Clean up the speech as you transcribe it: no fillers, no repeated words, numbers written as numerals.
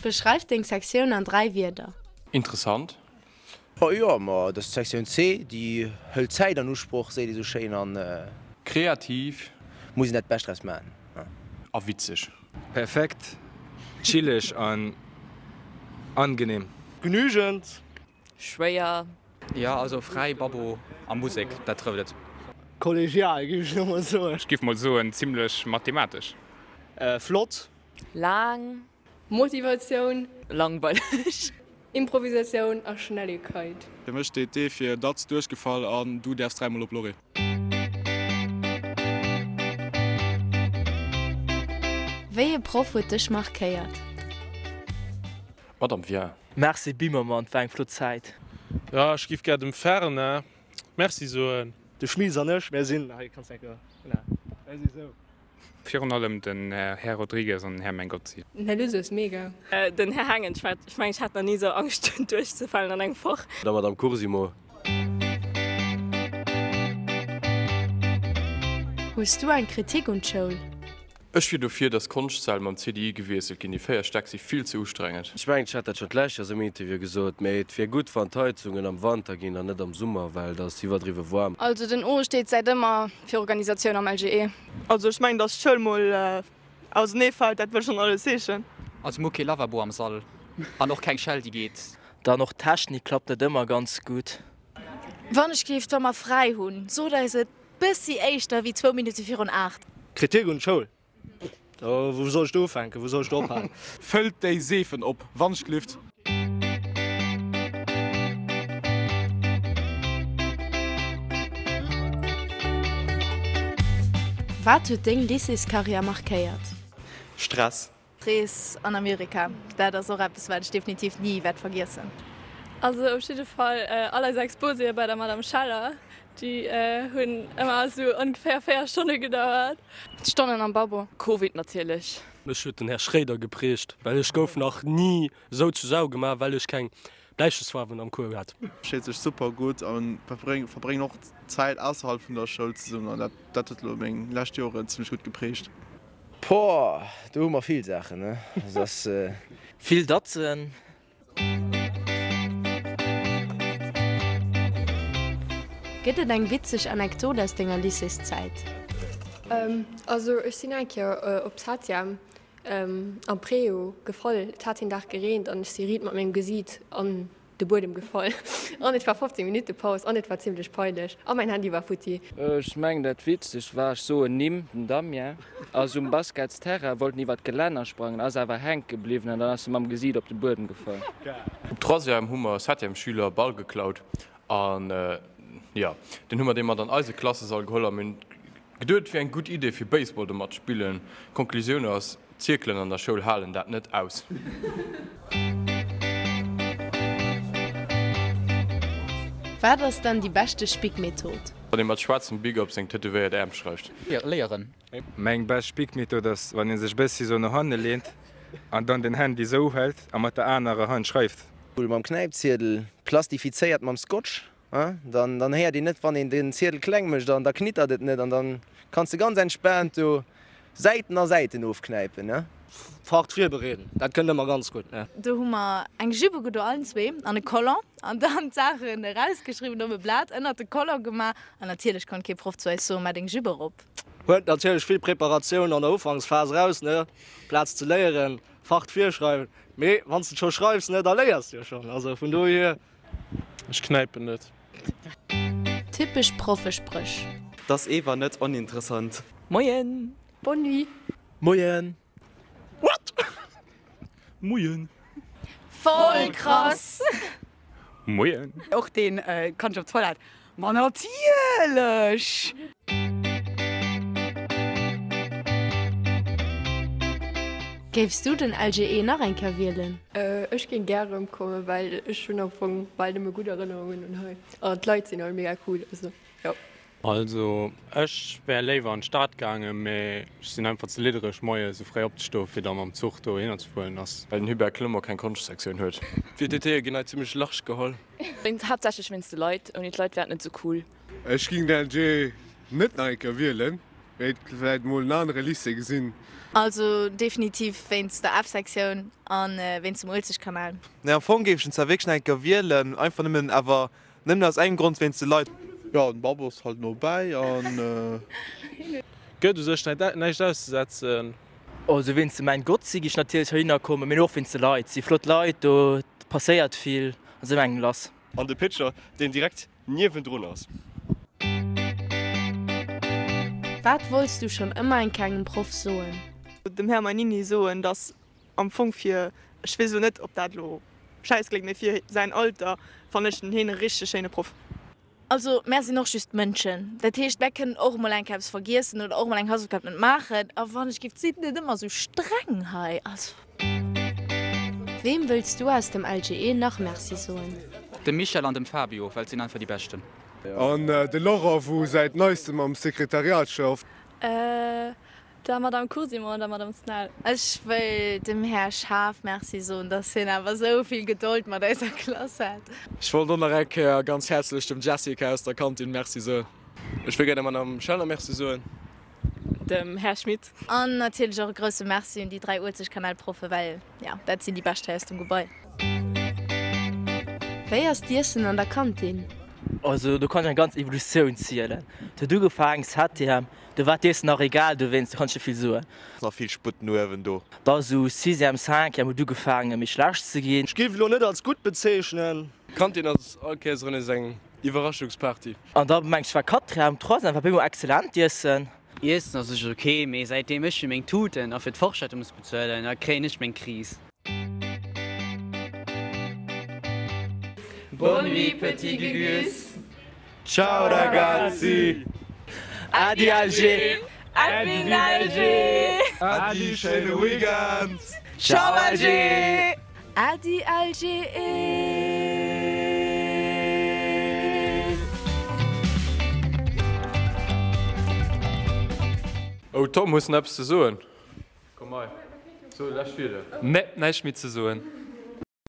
Beschreif deng Sektioun an 3 Wierder. Interessant. Oh jo, ma et ass d'Sektioun C, déi hëlt Zäit an Usproch, seet ee sou schéin, an. Kreativ. Muss een dat Bescht draus maachen. A witzeg. Perfekt, chilleg an angenehm. Genügend. Schwéier. Jo, also fräi, Babbo a Musek, dat trëfft et. Kollegial, géif ech elo mol soen. Ech giff mol soen zimlech mathematesch. Flott. Laang. Motivatioun. Langweileg. Improvisatioun a Schnelligkeit. Fir mech steet D fir Datz duerchgefall an du däerfs dräimol op Lorry. Wéi e Proff huet dech markéiert? Madame Vien. Merci Bimmermann, war eng flott Zäit. Jo, ech giff gär dem Fernand Merci soen. De Schmies an ech, mär sinn, hei kanns de enke, genau, mär si sou. Virun allem den Här Rodrigues an den Här Mengozzi. Den Här Lusu ass mega. Den Här Hengen, ech mengen ech hat nach ni sou Angscht duerchzefalen an engem Fach. Der Madame Cursimo. Hues du eng Kritik un d'Schoul? Ech wier dofir, dass d'Konschtsäll mam CDI gewiesselt ginn. Déi 4 Stäck si vill ze ustrengend. Ech mengen, ech hat dat schonn d'lescht Joers am Interview gesot, mee et wier gutt, wann d'Heizungen am Wanter ginn an net am Summer, well et ass iwwerdriwwe waarm. Also den O steet säit ëmmer fir Organisatioun am LGE. Also ech mengen, dass d'Schoul mol ausenee fält, dat wëll schonn alles heeschen. Also mir hu kee Lavabo am Sall an och keng Schell déi geet. Dann och d'Technik klappt net ëmmer ganz gutt. Wann ech géif, wa mer fräi hunn, sot eis et bëssi éischter wéi zwou Minutte virun 8. Kritik un d'Schoul, Wou soll ech do ufänken, wou soll ech do ophalen? Fëllt déi Seefen op, wannschglift. Wat huet deng Lycéescarrière markéiert? Stress. D'Rees an Amerika, dat ass och eppes, wat ech definitiv ni wäert vergiessen. Also op jidde Fall all eis Exposéë bei der Madame Scheller, déi hunn ëmmer esou ongeféier 4 Stonne gedauert. D'Stonnen am Babo. Covid natierlech. Mech huet den Här Schréider geprägt, well ech gouf nach ni esou zu Sau gemaach, well ech keng Bläichesfaarwen am Cours hat. Versteet sech super gutt a verbréngen och Zäit ausserhalb vun der Schoul zesummen an dat huet elo meng lescht Joren zimmlech gutt geprägt. Poah, do hu mer vill Saachen, ne? Also ass. Vill Datzen. Gëtt et eng witzeg Anekdot aus denger Lycéeszäit? Also ech sinn eng Kéier op Septième am Préau gefall. Et hat deen Dag gereent an ech si riit mat mengem Gesiit an de Buedem gefall an et war 15 Minutte Paus an et war zimlech peinlech a mäin Handy war futti. Ech mengen dat witzegst war, ech soen Nimm, den Damien ass um Basketsterrain, wollt en iwwert d'Gelänner sprangen, ass awer hänke bliwwen an dann ass e mam Gesiit op de Buedem gefall. Op Troisième hu mer Septième Schüler Ball geklaut an jo, den hu mer dee mat an eise Klassesall geholl a mir hunn geduet et wier eng gutt Idee fir Baseball domat spillen. Konklusioun ass, D'Zierkelen an der Schoul halen dat net aus. Wat ass dann déi beschte Spickmethod? Wann ee mat schwaarzem Bic op seng tätowéiert Äerm schreift. Léieren. Meng bescht Spickmethod ass wann een sech bessi sou no hanne lehnt an dann den Handy sou hält a mat der anerer Hand schreift. Mam Knäipziedel, plastifizéiert mam Scotch. Dann dann héiert een net wann een den Ziedel kleng mécht an da knittert et net an dann kanns de ganz entspaant do Säiten a Säiten ofknäipen. Fort virbereeden, dat kënnt ëmmer ganz gutt. Do hu mer eng Jupe gedo allen zwee an e Collant an dann d'Saachen erausgeschriwwen op e Blat, ënnert de Collant gemaach an natierlech konnt kee Proff zu eis soen, Maach deng Jupe erop. Huet natierlech vill Preparatioun an der Ufanksphas eraus, ne, plaz ze léieren, Fach virschreiwen, mee wann s de et scho schreifs, ne, da léiers de jo schonn, also vun dohier. Ech knäipen net. Typesch Proffespréch. T'ass ewer net oninteressant. Moien! Bonne nuit! Moien! What? Moien! Voll krass! Moien! Och deen kann ech op d'Toilette? Ma natierlech! Géifs du den LGE nach eng Kéier wielen? Ech géing gär erëmkommen, well ech hunn am Fong bal nëmme gutt Erënnerungen un hei an d'Leit sinn all mega cool, also jo. Also ech wär léiwer an d'Stad gaangen, mee ech sinn einfach ze liddereg moies esou fréi opzestoen fir da mam Zuch dohinner ze fueren ass. Well den Hubert Clement keng Konschtsektioun huet. D'VTTe ginn hei zimmlech large geholl. Haaptsächlech wéinst de Leit, ouni d'Leit wär et net sou cool. Ech ging den LG net nach eng Kéier wielen. Wéilt vläit mol en anere Lycée gesinn. Also definitiv wéinst der F-Sektioun an wéinst dem Uelzechtkanal. Nee, am Fong géif ech en zwar wierklech nach eng Kéier wielen, einfach nëmmen, awer nëmmen aus engem Grond, wéinst de Leit. Jo, den Babo ass halt no bäi an. Gëtt u sech näischt auszesetzen. Also wéinst dem Mein Gott si ech natierlech heihinner kommen, mee och wéinst de Leit. Si flott Leit do, et passéiert vill an se hu engem lass. An de Pitcher, deen direkt niewendrun ass. Wat wollts du schonn ëmmer eng Kéier engem Proff soen? Dem Här Mainini soen, dass am Fong fir, ech weess elo net, ob dat elo schäiss kléngt, mee fir säin Alter fannen ech den heen e richteg schéine Proff. Also mär sinn och just Mënschen, dat heescht mär kënnen och emol eng Kéier eppes vergiessen oder och emol eng Hausaufgab net maachen. A wann ech giff, sidd net ëmmer esou streng hei, also. Weem wëlls du aus dem LGE nach Merci soen? Dem Michel an dem Fabio, well sinn einfach déi beschten. An de Laurent wou säit neistem am Sekretariat schafft. Der Madame Cosimo an der Madame Snell. Ech wëll dem Här Schaaf Merci soen, dass hien awer esou vill Gedold mat eiser Klass hat. Ech wollt och nach eng Kéier ganz häerzlech dem Jessica aus der Kantin Merci soen. Ech wëll gär der Madame Scheller Merci soen. Dem Här Schmit. An natierlech och e grousse Merci un déi 3 Uelzechtkanalproffe, well jo, dat sinn déi bescht hei aus dem Gebai. Wéi ass d'Iessen an der Kantin? Also do kann ech eng ganz Evolutioun zielen. Et huet ugefaangen, Septième, Do war d'Iessen nach egal, dowéinst do kann ech net vill soen. Nach vill Sputt no uewen do. Da sou sixième, cinquième huet ugefaangen méi schlecht ze ginn. Ech géif elo net als gutt bezeechnen. D'Kantin ass all Kéiers erëm nees eng Iwwerraschungsparty. An da mengt ech war quatrième, troisième war bemol excellent Iessen. Iessen ass u sech ok, mee säitdeem ech fir meng Tuten a fir d'Forschette muss bezuelen, da kréien ech meng Kris. Bonne nuit petit Gugus. Ciao ragazzi! Adi Alger! Adi Alger! Adi, schéine Weekend! Ciao Alger! Adi Alger! Oh Tom, hues de nach eppes ze soen? Komm hei, so lescht Wieder. Nee, näischt méi ze soen.